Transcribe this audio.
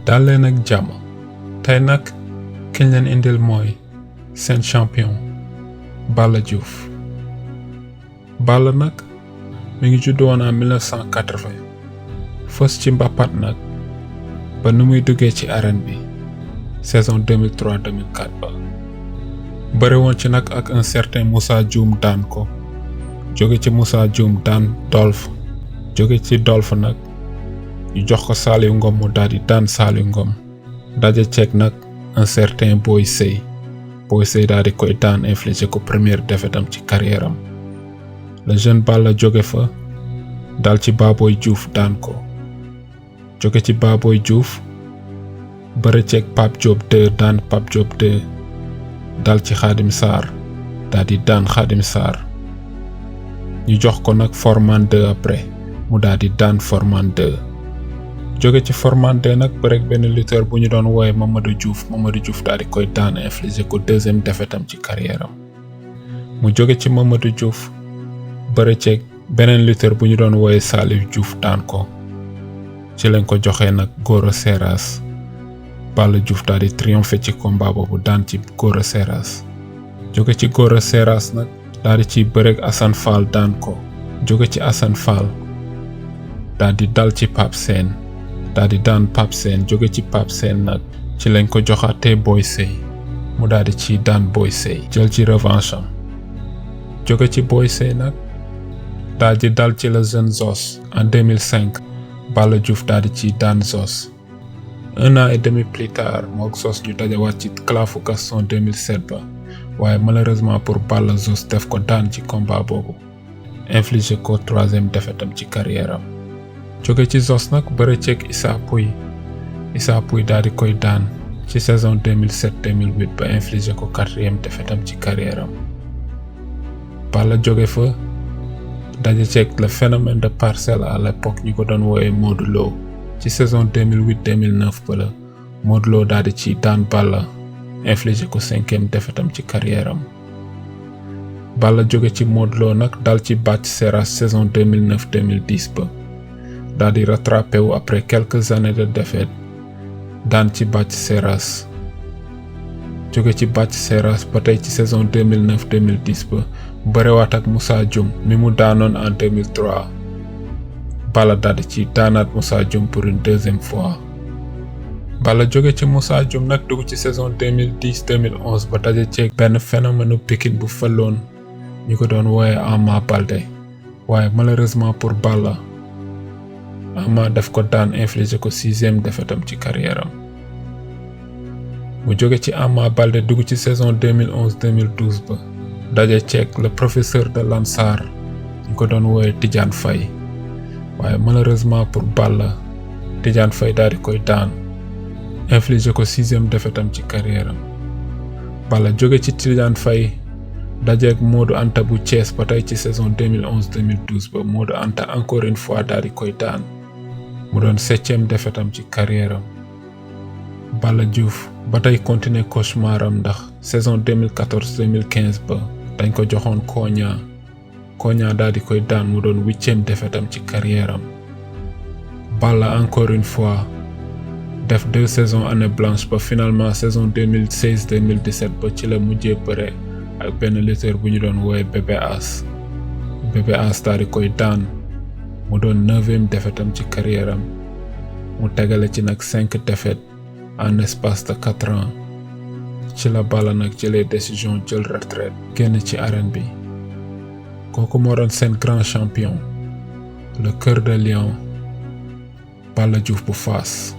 daal leen ak jàmm tey nag kiñ leen indil mooy seen champion Balla Diouf. Balla nag mi ngi judd woon en 1980 fës ci mbappat nag ba nu muy duggee ci arène bi saison 2003-2004 ba bëre woon ci nag ak un certain Moussa Dioum daan ko jóge ci Moussa Dioum daan Dolf jóge ci Dolf nag ñu jox ko Saliou Ngom mu daal di daan Saliou Ngom daje ceeg nag un certain Boy Sey daal di koy daan infligé ko première défaite am ci carrière am le jeune Balla jóge fa dal ci Baboy Diouf daan ko jóge ci Baboy Diouf bëre ceeg Pape Diop 2 daan Pape Diop 2 dal ci Khadim Sarr daal di daan Khadim Sarr ñu jox ko nag Forman 2 après mu daal di daan Forman 2 jóge ci Forman 2 nag bëreeg benn lutteur bu ñu doon woowe Mamadou Diouf daal di koy daan infligé ko deuxième défaite am ci carrière am mu jóge ci Mamadou Diouf bëre ceeg beneen lutteur bu ñu doon woowe Salif Diouf daan ko ci lañ ko joxee nag Gora Seras Balla Diouf daal di triompher ci combat boobu daan ci Gora Seras jóge ci Gora Seras nag daal di ci bëreeg Assane Fall daan ko jóge ci Assane Fall daal di dal ci Pape Sène daal di daan Pape Sène jóge ci Pape Sène nag ci lañ ko joxaatee Boy Sey mu daal di ci daan Boy Sey jël ci revanche am jóge ci Boy Sey nag daal di dal ci le jeune Zos en 2005 Balla Diouf daal di ci daan Zos un an et demi plus tard mook Zos ñu dajawaat ci Clafu Gaston 2007 ba waaye malheureusement pour Balla Zos def ko daan ci combat boobu infligé ko troisième défaite am ci carrière am jóge ci Zos nag bëre ceeg Issa Pouye daal di koy daan ci saison 2007-2008 ba infligé ko quatrième défaite am ci carrière am Balla jóge fa daje ceeg le phénomène de Parcelles à l'époque ñu ko doon woowe Modou Lo ci saison 2008-2009 ba la Modou Lo daal di ci daan Balla infligé ko cinquième défaite am ci carrière am Balla jóge ci Modou Lo nag dal ci Bathie Seras saison 2009-2010 ba daal di rattrapé wu après quelques années de défaite daan ci Bathie Seras jóge ci Bathie Seras ba tey ci saison 2009-2010 ba bërewaat ak Moussa Dioum mi mu daanoon en 2003 Balla daal di ci daanaat Moussa Dioum pour une deuxième fois Balla jóge ci Moussa Dioum nag dugg ci saison 2010-2011 ba daje ceeg benn phénomène Pikine bu fëloon ñu ko doon woowe Ama Baldé waaye malheureusement pour Balla Ama def ko daan infligé ko sixième défaite am ci carrière am mu jóge ci Ama Baldé dugg ci saison 2011-2012 ba daje ceeg le professeur de Lansar ñu ko doon woowe Tidiane Faye waaye malheureusement pour Balla Tidiane Faye daal di koy daan infligé ko sixième défaite am ci carrière am Balla jóge ci Tidiane Faye dajeeg Modou Anta bu Thiès ba tey ci saison 2011-2012 ba Modou Anta encore une fois daal di koy daan mu doon septième défaite am ci carrière am Balla Diouf ba tey continuer cauchemar am ndax saison 2014-2015 ba dañ ko joxoon Koña daal di koy daan mu doon huitième défaite am ci carrière am Balla encore une fois def 2 saisons année blanche ba finalement saison 2016-2017 ba ci la mujjee bëre ak benn lutteur bu ñu doon woowe Bébé As daal di koy daan mu doon 9e défaite am ci carrière am mu tegale ci nag 5 défaites en espace de 4 ans ci la Balla nag jëlee décision jël retraite génn ci arène bi kooku moo doon seen grand champion le cœur de lion Balla Diouf bu Fass.